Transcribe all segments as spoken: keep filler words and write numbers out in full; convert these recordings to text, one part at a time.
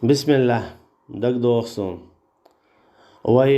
Бисмиллах, дагадоху суна. Вай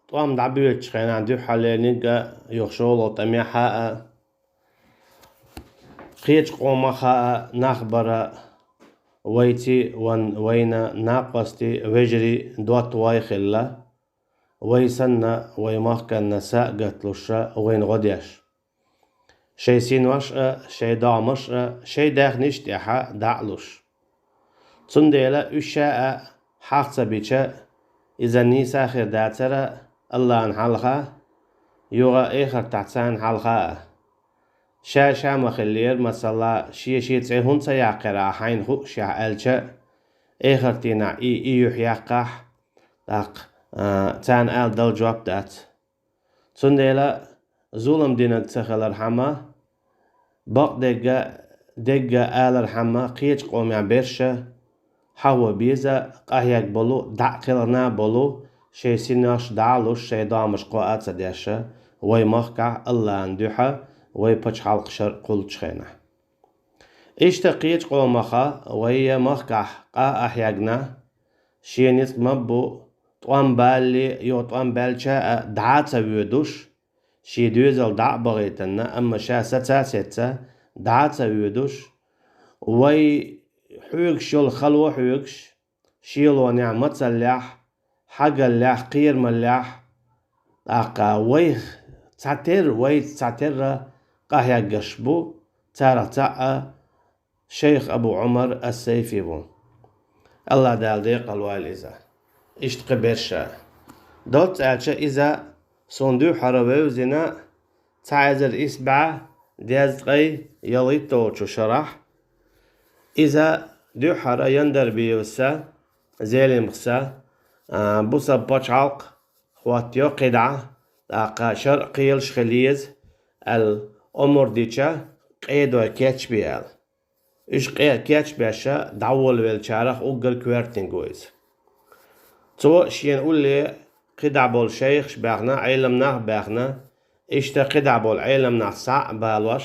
тӀом дӀабоьдучу хенахь дуьххьарлерниг а, юха шолгӀа тӀамехь а, кхечу къомах а нах бара, вайций, ван, вайна накъостий, вежарий доттагӀий хилла, вай санна, вай махканна са а гатлуша, вайна гӀо деш. Шайн синош а, шайн догӀмаш а, шайн даьхнаш тӀехь а дӀа а луш. Цундела уьш ша а хьагӀ ца бича, иза нийса хир дацара Аллахьан хьалха, юха эхартахь царна хьалха а. Ша-ша ма хиллера, масала, шен-шен цӀе хӀунда ца яккхира ахь, хьайна хуушехь аьлча, эхартахь и, и юьхь яккхахь, тӀаккха, а, царна ала дала жоп дац. Цундела зулам динарг ца хилархьама, бакъдерг а, дерг а алархьама, кхечу къомехь берш а, хьахо беза, къахьега болу, дӀа а кхелхина а болу, шайн синош дӀа а луш, шайн догӀмаш кхоа а ца деш, вай махкахь Аллахьан дуьхьа, вай пачхьалкх шарӀ кхуллучу хенахь. Иштта кхечу къомаха вай махкахь къа а хьегна, шен ницкъ ма бу, тӀом балале, юха тӀом баьлча а дӀа а ца воьдуш, шен доьзал дӀа а бахийтина, амма ша саца а сеца, дӀа а ца воьдуш, вай хьоьгуш йолу хало хьоьгуш, шелонехь, мацаллехь, хьагаллехь, кхерамаллехь, тӀаккха вайх цхьатерра, вайца цхьатерра къахьегнарш бу, царах цхьаъ а шайх Абу Ӏумар ас-Сайфи ву. Аллахь Дала декъалвойла иза. Иштта кхин берш а. Доцца аьлча, иза суна дуьххьара вевзина цхьа эзар исс бӀе дезткъе ялхитталгӀачу шарахь. Иза дуьххьара Яндарбиевса, Зелимхаса, а, бусалба пачхьалкх хӀоттайо кхидӀа, тӀаккха шарӀ кхелаш хила еза аьлла омра дича, къедой кечбе аьлла. Уьш къе-, кечбеш дӀаволавеллачарах уггар коьртаниг ву иза. Цо шена улле кхидӀа болу шайхаш баьхна, Ӏеламнах а баьхна, иштта кхидӀа болу Ӏеламнах схьа а балош,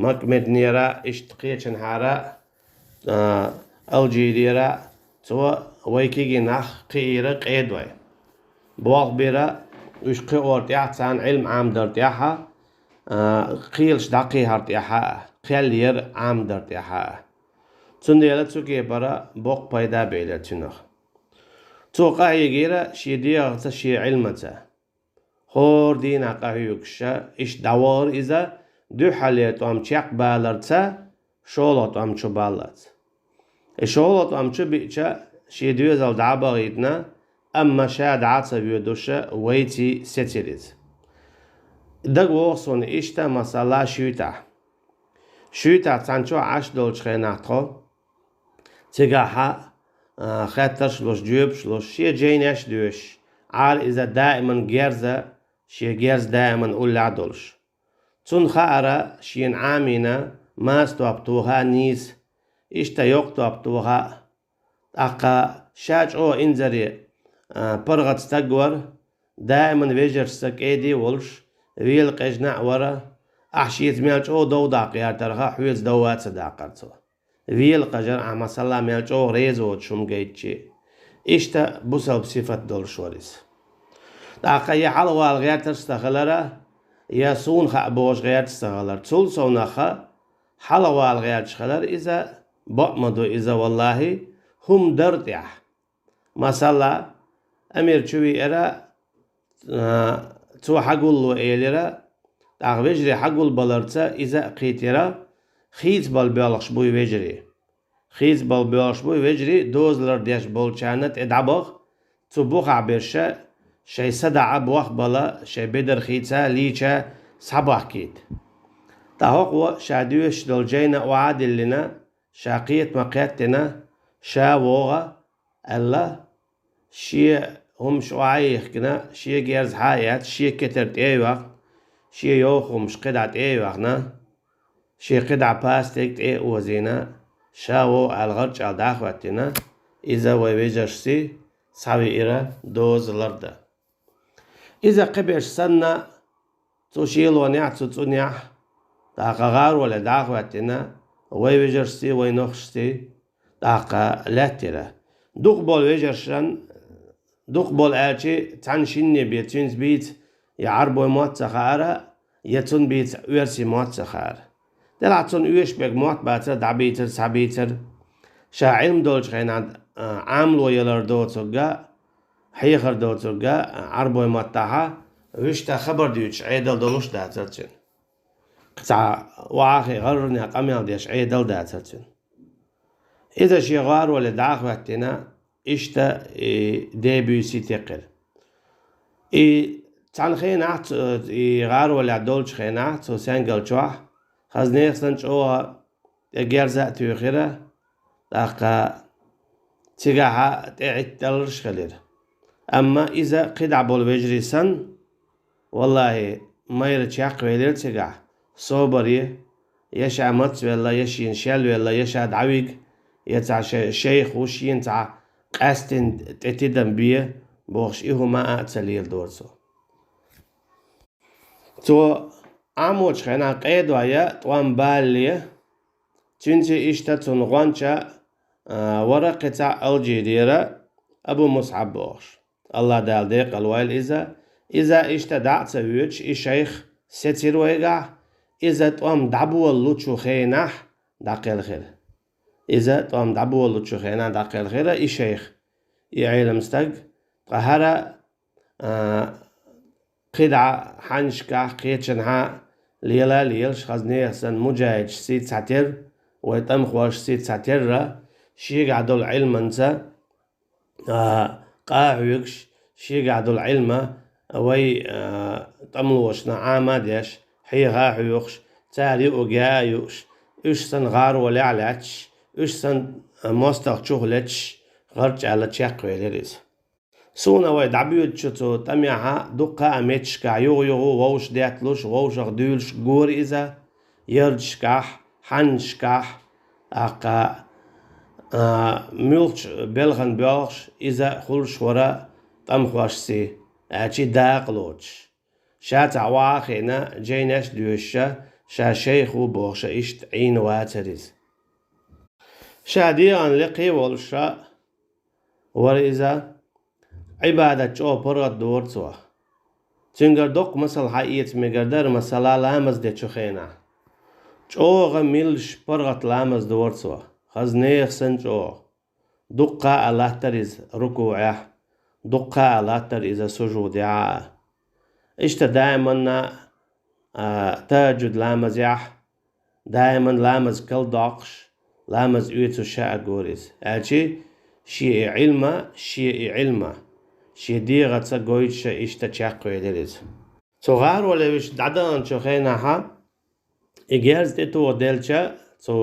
Макка-Мединера, иштта кхечанхьара, а, Алжирера, цо вай кегий нах кхиира къедой. Болх бира уьш кхиорна тӀехь, царна Ӏилма Ӏамадарна тӀехь а, а, кхелаш дӀакхехьарна тӀехь а, кхел яра Ӏамадарна тӀехь а. Цундела цу кепара боккха пайда белира цуьнах. Цо къахьегира шен дегӀаца, шен Ӏилмаца. ХӀора дийнахь къахьоьгуш а, иштта дӀавахара иза, дуьххьарлера тӀом чекхбаларца, шолгӀа тӀом чу баллалц. И шолгӀа тӀом чу биъча, шен доьзал дӀа а бахийтина, амма ша дӀа а ца воьдуш, вайций сецира иза. ДагавогӀу суна иштта, масала, шуьйтахь. Шуьйтахь цхьана чохь Ӏаш долчу хенахь тхо, цигахь а, а, хеттарш а луш, жоьпаш а луш, шен жайнаш а доьшуш, Ӏара иза даиман герза, шен герз даиман уллехь а долуш. Цунна хаьара шена Ӏамийна маса топ тоха а нийса, иштта йоккха топ тоха а. ТӀаккха ша чӀогӀа инзаре, а, паргӀат стаг вара, даиман вежаршца кӀеде а волуш, вела къежна а вара, ахь шеца мел чӀогӀа дов даккха гӀертарх а, хьоьца дов а ца даккхара цо. Вела къежара ахь, масала, мел чӀогӀа реза воцуш хӀума гайтча а. Иштта бусалба сифат долуш вара иза. ТӀаккха я хьалхавала гӀерташ ца хилара, я суна хаьа бохуш гӀерташ ца хилара. Цул совнаха хьалхавала гӀерташ хилара иза, бакъ ма ду иза, валлахӀи, хӀума дара тӀехь. Масала, амир чу веара, а, цо хьагулло элира, тӀаккха вежарий хьагулбаларца иза а кхийтира, хийцабала боьлхуш буй вежарий. Хийцабала боьлхуш буй вежарий, дозалар деш болчарна тӀе дӀабаха, цу бухахь берш а шайн садаӀа бохбала, шайн бедар хийца лийча схьабахкийта. ТӀаккха хӀокхо ша доьшуш долу жайна охьа а диллина, ша кхетам а кхеттина, ша вогӀу, аьлла, шен хӀумаш охьа а йихкина, шен герз хьа а эцна, шен кетар тӀе а йоьхна, шен йовха хӀумаш кхидӀа тӀе а йоьхна, шен кхидӀа пастиг тӀе а озийна, ша вогӀу аьлла гӀарчӀ аьлла дӀа а хӀоьттина, иза вай вежаршций схьавеара доза лардан. Иза кхиберш санна, цу шелонехь, цу цӀунехь, тӀаккха гӀароле дӀа а хӀоьттина, вай вежаршций, вай нохчашций, тӀаккха лаьттира. Дукха болу вежаршан, дукха болу аьлчи, цхьана шинне бен цуьнца бийца я Ӏарбой мотт ца хаьара, я цунна бийца оьрсийн мотт ца хаьара. Делахь цунна оьшуш берг мотт бацара, дӀабийцара, схьабийцара. Ша Ӏилма долчу хенахь, а, Ӏамало ялар доцург а, хьехар доцург а, а, Ӏарбой маттахь а, вуьшта хабар дуьйцуш Ӏедал долуш дацара цуьнан. Цхьа охьахи гӀарринехь къамел деш Ӏедал дацара цуьнан. Иза шен гӀароле дӀа а хӀоьттина, иштта и ден буьйсий текхира. И цхьана хенахь, цу, и гӀаролехь долчу хенахь, цу сенгалчохь, хаза нехан санна чӀогӀа тӀе герза а туьйхира, тӀаккха цигахьа тӀе Ӏитталлаш хилира. Амма иза кхидӀа болу вежарий санна, валлахӀи, майра чекхвелира цигахь, собаре, я ша мацвелла, я шена шелвелла, я ша дӀавига, я цхьа шай-, шайх ву шена цхьа къаьстина тӀе тидам бе, бохуш, и хӀума а ца леладора цо. Цо Ӏамочу хенахь къедойа тӀом балале, цуьнца иштта цунна гӀонча, а, вара кхин цхьа Алжирера Абу Мусхьаб бохуш. АллахӀ Дала декъала войла иза. Иза иштта дӀа а ца воьдуш, и шайх сецира вайгахь, иза тӀом дӀаболалучу хенахь дӀакхелхира. Иза тӀом дӀаболалучу хенахь дӀакхелхира и шайх, и Ӏелам стаг. Ткъа хӀара, а, кхидӀа хьаннашкахь, кхечанхьа лела а лелаш, хаза нехан санна муджахӀидашций цхьатерра, вай тӀамхошций цхьатерра, шегахь долу Ӏилманца, а, къа а хьоьгуш, шегахь долу Ӏилма вай, а, тӀамлошна Ӏама а деш, хьеха а хьоьхуш, цара юург яа а юуш, уьш санна гӀаролехь а лаьтташ, уьш санна, а, мостагӀчух леташ, гӀарчӀ аьлла чекхвелира иза. Суна вай дӀабоьдучу цу тӀамехьа дуккха а метташкахь юха-юха вовшах детталуш, вовшах дуьйлуш гора иза, ярдашкахь, хьаннашкахь, тӀаккха, а, муьлххачу белхан боьлхуш иза хуьлуш вара тӀамхошций, аьлчи дакъа лоцуш. Ша цхьа охьа а хиъна, жайнаш а доьшуша, ша шайх ву бохуша иштта Ӏийна вацара иза. Ша дегӀан лекхе а волуша вара иза, Ӏибадат чӀогӀа паргӀат дора цо. Цуьнгара доккха масал хьаэца мегар дара, масала, ламаз дечу хенахь. ЧӀогӀа милш паргӀат ламаз дора цо, хаза нехан санна чӀогӀа. Дуккха а латтара иза рукуӀехь, дуккха а латтара иза сужудехь а. Иштта даиманна, а, тахӀажжуд ламазехь, даиман ламаз калдоккхуш, ламаз оьцуш а гора иза. Аьлчи, шен и Ӏилма, шен и Ӏилма, шен дегӀаца гойтуша иштта чекхвелира иза. Цу гӀароле вуьш дӀадаханчу хенахьа, и герз тӀетоха делча, цу,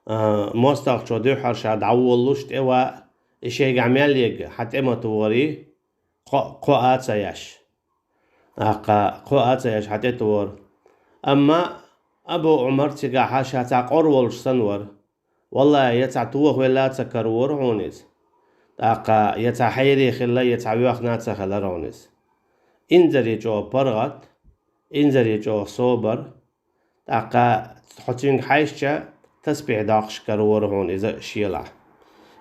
а, мостагӀчо дуьххьара ша дӀаволалуш тӀе ваа, и шайгахь мел егга хьан тӀе ма тохарий, кхо, кхо а ца еш. ТӀаккха кхо а ца еш хьан тӀе тохара. Амма Абу Ӏумар цигахьа ша цхьа къор волуш санна вара. ВаллахӀи, я цхьа тохавелла а ца каравора хьуна иза. ТӀаккха я цхьа хьере хилла, я цхьа воьхна а ца хилара хьуна иза. Инзаре чӀогӀа паргӀат, инзаре чӀогӀа собар, тӀаккха хьо цуьнга хьаьжча, тасбихь доккхуш каравора хьуна иза шелахь.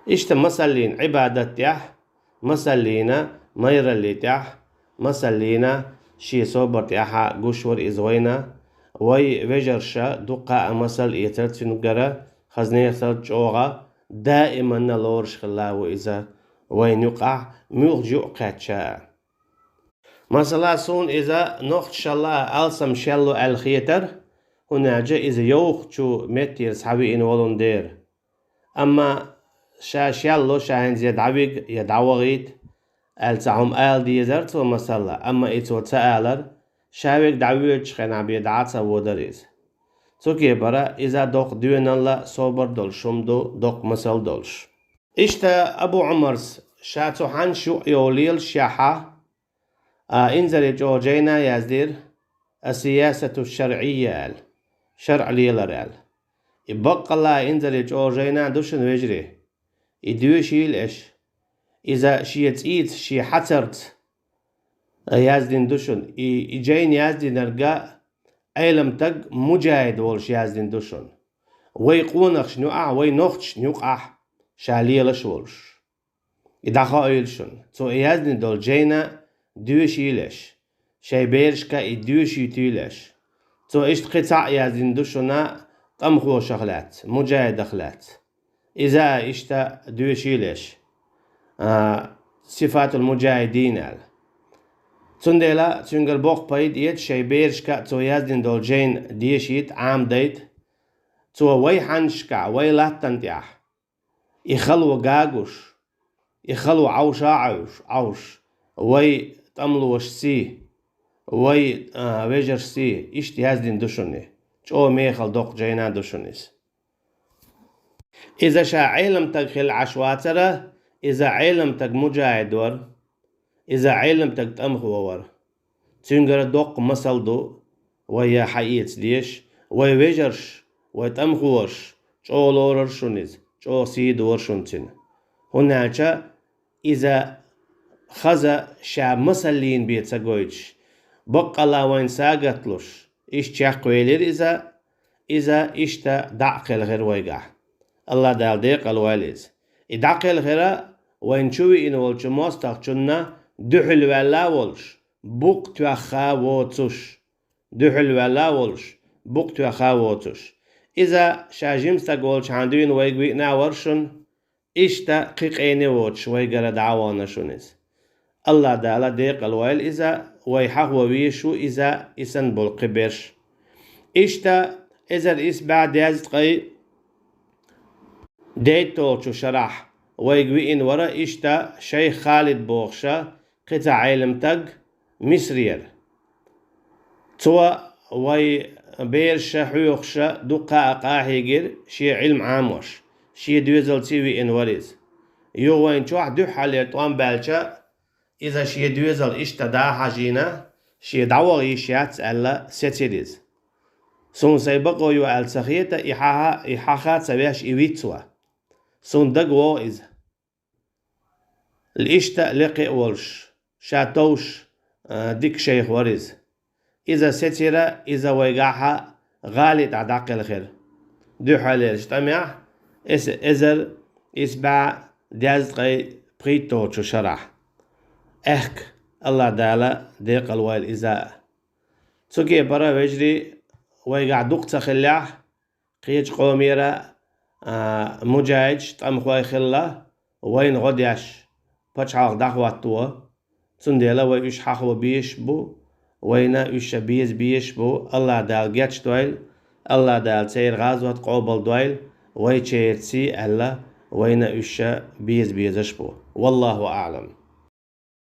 Иштта масаллина Ӏибадат тӀехь, масаллина майралли тӀехь, масаллина шен собар тӀехьа гуш вара иза вайна. Вай вежарша дуккха а масал эцар цуьнгара, хаза нехан санна чӀогӀа даиманна лоруш хилла ву иза вайна юкъахь, муьлххачу юкъ кхаьчча а. Масала, суна иза нохчашалла алсам шелло аьлла хетара, хӀунда аьлча иза йовхачу меттера схьавеана волун дера. Амма ша шелло, ша хӀинца я дӀавига, я дӀавахийта, аьлла цхьа хӀума ала дезара цо масала, амма и цо ца алара, ша вега дӀавоьдучу хенахь бен дӀа а ца водара иза. Цу кепара иза доккха доьналла, собар долуш хӀума ду, доккха масал долуш. Иштта Абу Ӏумарс ша цу хьаннаш юкъа йолу лелаш яхьа, а, инзаре чӀогӀа жайна а яздира, ас-сиясату шаръийя аьлла, шаръ лелар аьлла. И баккъалла инзаре чӀогӀа жайна а ду шуна, вежарий. И доьшийла аша. Иза шен цӀийца, шен хьацарца, а, яздина ду шуна. И, и жайна яздинарг а Ӏелам стаг муджахид волуш яздина ду шуна. Вай къонахашна юкъахь, вай нохчашна юкъахь ша лелаш волуш. И дӀахоуьйту шуна. Цо и яздина долу жайна доьшийла аш. Шайн берашка и доьшуьйтийла аш. Цо иштта кхин цхьаъ яздина ду шуна тӀамхошах лаьцна, муджахидах лаьцна. Иза а иштта доьшийла аш. А, Сифатул муджахидин аьлла. Цундела цуьнгара боккха пайда эца, шайн берашка а цо яздина долу жайна дешийта, Ӏамадайта. Цо вай хьаннашкахь, вай латтана тӀехь и хало гуш, и хало Ӏовша а Ӏовш, Ӏовш, вай тӀамлошций, вай, а, вежаршций, иштта яздина ду шуна. ЧӀогӀа мехала доккха жайна ду шуна иза. Иза ша Ӏеламстаг хилла Ӏаш вацара, иза Ӏеламстаг муджахид вара, иза Ӏеламстаг тӀамхо вара. Цуьнгара доккха масал ду, вай я хьаэца дезаш, вай вежарш, вай тӀамхош, чӀогӀа лорара шуна иза, чӀогӀа сий дора шуна цуьнан. ХӀунда аьлча иза хаза ша масаллина бен ца гойтуш, баккъалла вайна сагат луш, иштта чекхвелира иза, иза иштта дӀа а кхелхира вайгахь. АллахӀ Дала декъала войла иза. И дӀакхелхира вайна чу виъна волчу мостагӀчунна дуьхьал ваьлла а волуш, букъ тоьхна воцуш. Дуьхьал ваьлла а волуш, букъ тоьхна воцуш. Иза ша жима стаг волчхьана дуьйна вайга виъна а вара шуна, иштта кхин къена воцуш вайгара дӀа а вахана шуна иза. АллахӀ Дала декъала войла иза, вай хьахо везаш ву иза, и санна болу кхин берш. Иштта эзар исс бӀе дезткъе дейтталгӀачу шарахь вайга виъна вара иштта шайх Халид бохуша кхин цхьа Ӏеламстаг Мисрера. Цо вай бераша, хьоьхуша дуккха а къахьийгира шен Ӏилма Ӏамош, шен доьзалций виъна вара иза. Юха вайна чохь дуьххьарлера тӀом баьлча, иза шен доьзал иштта дӀа а хьажийна, шен дӀаваха йиш яц аьлла, сецира иза. Суна сайн бакъо ю аьлла ца хета, и хьаха, и хьаха а ца веш, и вицван. Суна дага вогӀу иза. Иштта лекха а волуш, ша товш, а, дика шайх вара иза. Иза сецира, иза вайгахьа гӀали тӀехь дӀакхелхира. Дуьххьарлерчу тӀамехь, эс-, эзар исс бӀе дезткъе пхийтталгӀачу шарахь. Аьхка, АллахӀ Дала декъала войла иза а. Цу кепара, вежарий, вайгахь дукха ца хиллехь, кхечу къомера, а, муджахидаш, тӀамхой хилла, вайна гӀо деш, пачхьалкх дӀахӀотто. Цундела вай уьш хьахо безаш бу, вайна уьш ша беза безаш бу, АллахӀ Дала гечдойла, АллахӀ Дала церан гӀазот къобалдойла, вай церций аьлла, вайна уьш ша беза безаш бу. Валлаху аӀлам.